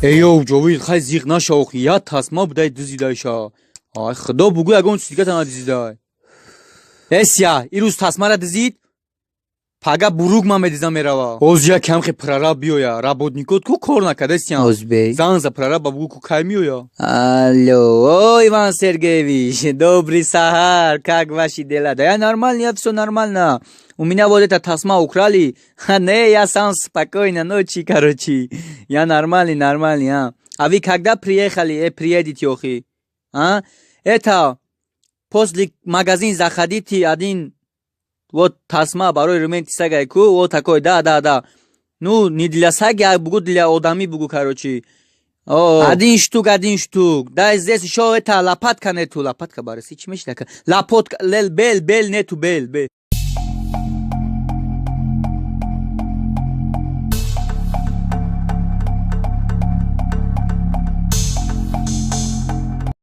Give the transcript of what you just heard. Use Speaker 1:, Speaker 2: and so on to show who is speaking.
Speaker 1: Эйо, Ҷовид, хай, зиқ наша охи, як тасма будай, дизидайша. Ай, худо, бугӯ, ягон чиз дига тана дизидай. Эсия, ирӯз тасмара дизид, пага бурук ман медизам, мерава. Оз як камхе прораб биёя, работникот ку кор накардестиям.
Speaker 2: Озбей.
Speaker 1: Занг за прораба, бугӯ, ку кай меоя.
Speaker 2: Алло, о, Иван Сергеевич, добрый сахар, как ваши дела? Да я нормально, я все нормально. У меня вот эта тасма украли. Ха, не, я сам спокойно ночи, короче. Я нормальный, нормальный, а. А вы когда приехали, приедете, охи? А? Это, после магазин заходите, один, вот тасма барои ремонти сагай ку, вот такой, да. Ну, не для саги, а бугу для одами бугу, короче. О, один штук, один штук. Да, здесь еще это лопатка нету. Лопатка барыси, чӣ мешидака? Лопатка, лел, бел, бел нету, бел, бел.